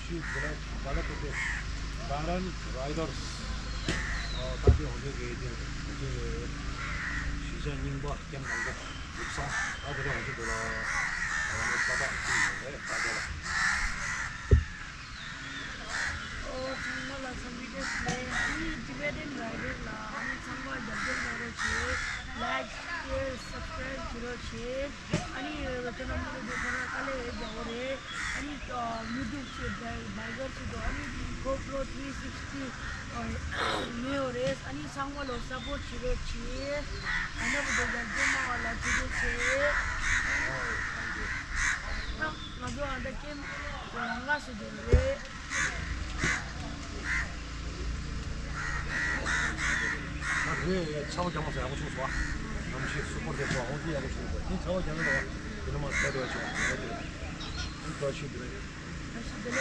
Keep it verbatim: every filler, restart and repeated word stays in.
ཆུ་དེ་ལ་ག་ལ་ཐུག་པའི་ཀ་རན་རའི་ཌར་སི་ད་དེ་འོ་དེ་གའི་དེ་དེ་གཞིས་ཆགས་རྙིང་པ་སྐྱེམས་དང་པོ་ལུགས་བཟང་ད་དེ་ལ་འོ་དེ་དེ་ལ་ས་ཐག་ཅིག་ཡོད་རེད། ད་དེ་ལ། ཨོ། ཚང་མ་ལ་འཚམས་འདྲི་བཀྲ་ཤིས་བདེ་ལེགས། ཨ་ནི་ཊི་བེ་ཊན་རའི་ཌར་ལ་ཨ་ནི་ཚང་མ་རྒྱབ་སྐྱོར་གནང་རོགས་བྱེད། ལའིཀ། ཤེར། སབ་སི་ཀ་རའིབ་བྱེད་རོགས་བྱེད། ཨ་ནི་ཁྱོད་རང་མི་ལོ་དེ་ཁོ་རང་དཀའ་ལས་རྒྱག་གི་རེད། ཨ་ནི་ཡུ་ཊུབ་ཆེད་བྷའི་གར་ཆེད་དུ་ཨ་ནི་གོ་པྲོ་ཐི་རི་སིག་སི་ཊི་ཉོས་ཡོད་རེད། ཨ་ནི་ཚང་མ་ལོ་སབ་པོརཊ་བྱེད་རོགས་བྱེད། ཨ་ནི་བུ་དེ་རྒྱབ་སྐྱོར་གནང་བ་ལ་ཐུགས་རྗེ་ཆེ། ཨ། ང་ཚོ་ཨ་ད་ཀེམ་རང་ལ་སུ་དེ་རེད། ད་དེ་ཚ་བ་རྒྱག་མ་ཟ་ཡག་པོ་བྱུང་སོང་། ཨ་གནམ་གཤིས་སུ་པོ་དེ་ཚོ་ཧོང་ཏི་ཡག་པོ་བྱུང་སོང་། དེ་ཚ་བ་རྒྱག་ན་རོ་དེ་ནི་མ་ཚ་དེ་བ་བྱུང་། ཨ་ད་ཤི་དེ་རེད།